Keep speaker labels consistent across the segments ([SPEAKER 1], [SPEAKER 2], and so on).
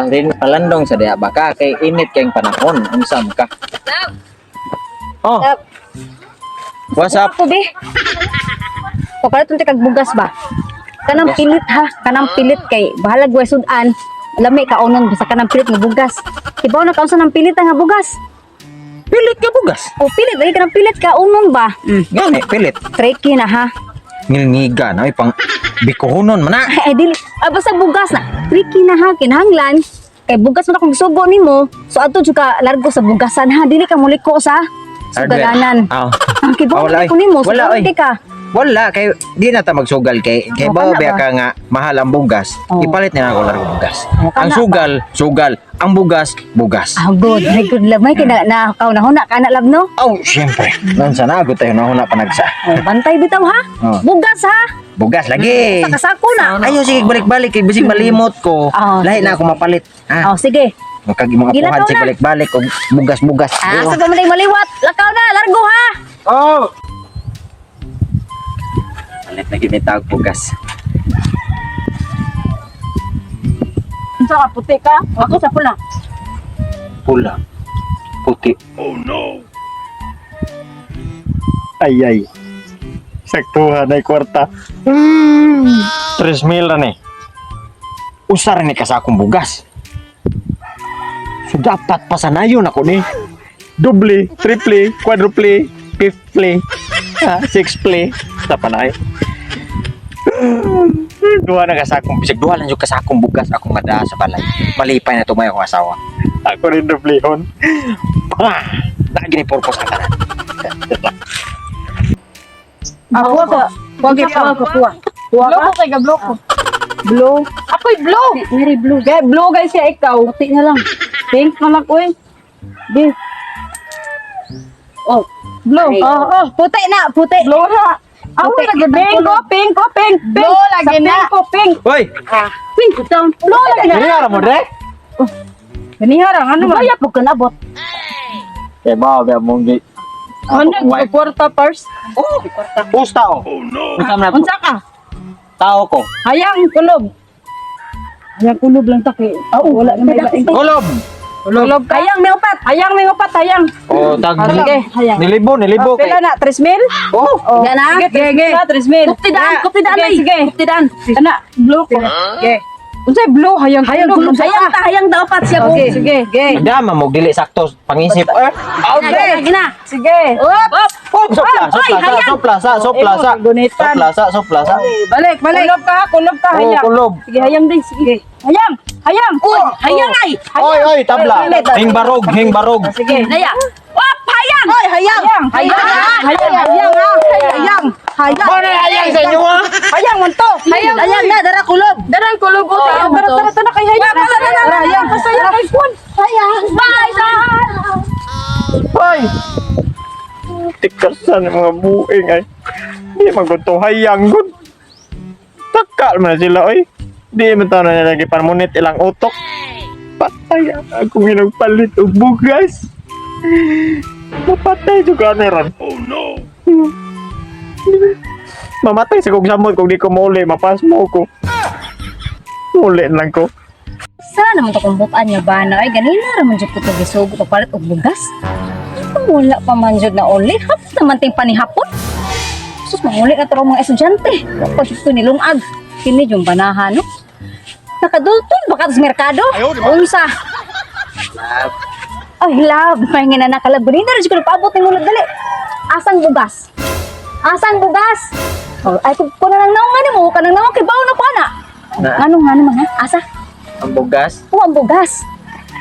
[SPEAKER 1] Parin palandong sa diha ba ka kay init kayong panahon, unsa man ka? Oh.
[SPEAKER 2] Love.
[SPEAKER 1] What's up?
[SPEAKER 2] Ako be. Papalit unti kag bugas ba? Kanang
[SPEAKER 1] Bugas.
[SPEAKER 2] pilit ha, kanang pilit kay bahalag way sudan. Lami kaunon basta kanang pilit nga bugas. Ibaw na kaunsa ng pilit nga bugas.
[SPEAKER 1] Pilit ka bugas.
[SPEAKER 2] O pilit ay kanang pilit kaunon ba?
[SPEAKER 1] Gani pilit.
[SPEAKER 2] Tricky na ha.
[SPEAKER 1] Ngilngiga na ay pang bikuhonon man na.
[SPEAKER 2] Ay dili, ah, basta bugas na. Tricky na ha, kinahanglan kay bugas man akong gisugo nimo. So adto jud ka largo sa bugasan ha, dili ka muliko sa sugalanan.
[SPEAKER 1] Ah.
[SPEAKER 2] Ang kibaw
[SPEAKER 1] Ah, wala,
[SPEAKER 2] na
[SPEAKER 1] ay.
[SPEAKER 2] ko nimo,
[SPEAKER 1] Wala, ay.
[SPEAKER 2] sugalante ka.
[SPEAKER 1] Wala kay di na ta magsugal kay kay
[SPEAKER 2] Oh,
[SPEAKER 1] bawa
[SPEAKER 2] kana
[SPEAKER 1] ba
[SPEAKER 2] ba?
[SPEAKER 1] ka nga mahal ang bugas.
[SPEAKER 2] Oh.
[SPEAKER 1] Ipalit nila ako largo bugas.
[SPEAKER 2] Oh, kana
[SPEAKER 1] Ang sugal, sugal. Ang bugas, bugas.
[SPEAKER 2] Ah, good. Ay, good love. May kina na kaunahuna ka na love no?
[SPEAKER 1] Oh, syempre. Nun sa nago tayo na huna panagsa.
[SPEAKER 2] Oh, bantay bitaw ha.
[SPEAKER 1] Oh.
[SPEAKER 2] Bugas ha.
[SPEAKER 1] Bugas lagi.
[SPEAKER 2] Sa kasako na.
[SPEAKER 1] Ayo sige balik-balik kay bisig malimot ko.
[SPEAKER 2] Oh,
[SPEAKER 1] Lahi na ako mapalit. Ha.
[SPEAKER 2] Oh, sige.
[SPEAKER 1] Kag mga
[SPEAKER 2] Gilakaw
[SPEAKER 1] puhan sig
[SPEAKER 2] na.
[SPEAKER 1] balik-balik og bugas-bugas.
[SPEAKER 2] Ah, sa pamanay maliwat. Lakaw na, largo ha.
[SPEAKER 1] Oh. Palit na gid tawag bugas.
[SPEAKER 3] Unsa ka, puti ka? Ako sa pula.
[SPEAKER 1] Pula. Puti.
[SPEAKER 4] Ay ay. Saktuhan ay kwarta.
[SPEAKER 1] 3,000 ra ni. Usa ra ni ka sa akong bugas. So dapat pasanayon ako ni.
[SPEAKER 4] Doble, triple, quadruple, fifthly, ha, sixthly. Sa panay.
[SPEAKER 1] Duha na ka sa akong bisag duha lang jud ka sa akong bugas akong madaa sa balay. Malipay na tumay akong asawa.
[SPEAKER 4] Ako rin dublihon.
[SPEAKER 1] Ah, na gini purpose ang tanan.
[SPEAKER 3] Ako ka. Wag ka ko kuha. Kuha ka? Blue kay ga blue ko. Blue. Ako'y blue.
[SPEAKER 2] Mary blue.
[SPEAKER 3] Gay blue guys siya ikaw.
[SPEAKER 2] Puti na lang.
[SPEAKER 3] Pink na lang oy. Di.
[SPEAKER 2] Oh,
[SPEAKER 3] Blue.
[SPEAKER 2] Oh, oh, puti na, puti.
[SPEAKER 3] Blue ra. Ako
[SPEAKER 2] Puti.
[SPEAKER 3] lagi pink ko, pink ko, pink, pink.
[SPEAKER 5] Blue lagi
[SPEAKER 3] Sa
[SPEAKER 5] na.
[SPEAKER 3] Pink ko, pink.
[SPEAKER 1] Hoy,
[SPEAKER 2] Pink down.
[SPEAKER 3] Blue lagi na.
[SPEAKER 4] Kaya mo dre?
[SPEAKER 3] Ganiha ra ano man?
[SPEAKER 2] Kaya po ka nabot.
[SPEAKER 4] Kay ba ba mong gi.
[SPEAKER 3] Ano kwarta pars?
[SPEAKER 1] Oh, pusta oh. Oh no.
[SPEAKER 3] Unsa ka?
[SPEAKER 1] Tao ko.
[SPEAKER 3] Hayang kulob. Hayang kulob lang ta kay. Ah, wala na may baing.
[SPEAKER 1] Kulob.
[SPEAKER 3] Kulob ka.
[SPEAKER 2] Hayang may upat.
[SPEAKER 3] Hayang may upat, hayang.
[SPEAKER 1] Oh, tag
[SPEAKER 3] Ah, sige, hayang.
[SPEAKER 1] Nilibo, nilibo
[SPEAKER 3] Oh, pila na? 3,000?
[SPEAKER 1] Oh,
[SPEAKER 3] Oh.
[SPEAKER 2] Yan na.
[SPEAKER 3] Sige, sige. 3,000.
[SPEAKER 2] Kupti daan, kupti daan
[SPEAKER 3] Sige,
[SPEAKER 2] ay.
[SPEAKER 3] sige.
[SPEAKER 2] Kupti daan.
[SPEAKER 3] Ana, blue ko. Sige. Unsay blue? Hayang
[SPEAKER 2] Hayang
[SPEAKER 3] kulob.
[SPEAKER 2] kulog. Hayang ta, hayang ta upat siya po.
[SPEAKER 3] Sige, sige, sige.
[SPEAKER 1] Dama mo dili sakto pangisip. Eh,
[SPEAKER 2] Okay. Gina, gina.
[SPEAKER 3] Sige.
[SPEAKER 2] Up.
[SPEAKER 1] oh, sopla,
[SPEAKER 2] Oy,
[SPEAKER 1] sopla, sa,
[SPEAKER 2] hayang.
[SPEAKER 1] sopla, sa, sopla, sa.
[SPEAKER 3] Imo, gunitan.
[SPEAKER 1] Sopla, sa, sopla, sa.
[SPEAKER 3] Balik, balik. Kulob ka,
[SPEAKER 1] Oh,
[SPEAKER 3] hayang.
[SPEAKER 1] kulob.
[SPEAKER 3] Sige, hayang din, sige. Hayang, hayang.
[SPEAKER 2] Uy, hayang ay.
[SPEAKER 1] Oy, oy, tabla. Hing barog, hing barog.
[SPEAKER 3] Sige.
[SPEAKER 2] Naya. Up, hayang.
[SPEAKER 5] Oy, hayang.
[SPEAKER 3] Hayang, hayang, hayang,
[SPEAKER 5] Hayang ha. Hayang. Hayang.
[SPEAKER 1] Mo na hayang sa inyo ah.
[SPEAKER 3] Hayang man to.
[SPEAKER 5] Hayang, hayang na dara kulob.
[SPEAKER 3] Darang kulob oh. Tara, tara, tara, tara kay hayang. Tara, tara, tara, hayang. Kasaya kay kwan.
[SPEAKER 5] Hayang.
[SPEAKER 2] Bye, bye.
[SPEAKER 4] Hoy. Tikasan ang mga buing ay. Di man ko hayang gud. Takal man na sila oy. Di man taon na lagi parmunit ilang utok. Patay ang akong ginagpalit og bugas. Mapatay jud ka na ron. Oh no. Mamatay sa kong samot kung di ko mauli, mapasmo ko. Muli lang ko.
[SPEAKER 2] Sana naman to kung bukaan niya ba na ay ganina ra man jud ko to gisugo papalit og bugas. Kung wala pa man jud na uli, hapon naman ting panihapon. Sus, manguli na to ang mga estudyante. Wa pa jud ko nilungag. Kini yung banahan no. Nakadultol baka sa merkado. Unsa? Ay, love, may nga na nakalab. Ganina ra jud ko nagpaabot ni mulod dali. Asang bugas? Asang bugas? Oh, ay, kung na lang naong ano mo, kanang naong kay baon na ko ana.
[SPEAKER 1] Na.
[SPEAKER 2] Ano nga naman ha? Asa?
[SPEAKER 1] Ang bugas
[SPEAKER 2] Oh, ang bugas.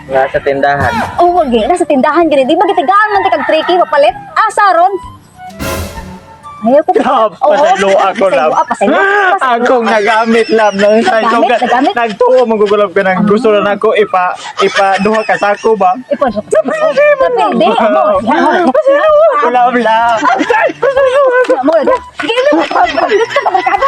[SPEAKER 1] nga sa tindahan.
[SPEAKER 2] Oh, wag eh. Nasa tindahan gani. Di ba gitigaan man ti kag tricky papalit? Asa ron? Ayaw ko.
[SPEAKER 4] Love, pasaylo ako, love.
[SPEAKER 2] Pasaylo, pasaylo. Pasaylo.
[SPEAKER 4] Akong nagamit love ng
[SPEAKER 2] Nagamit, nagamit?
[SPEAKER 4] Nagtuo mong gugulab ka nang gusto na nako ipa ipa duha ka sako ba?
[SPEAKER 2] Ipon. Napildi. Mo.
[SPEAKER 4] Gulab love.
[SPEAKER 2] Mo. Gili. Gusto ka merkado.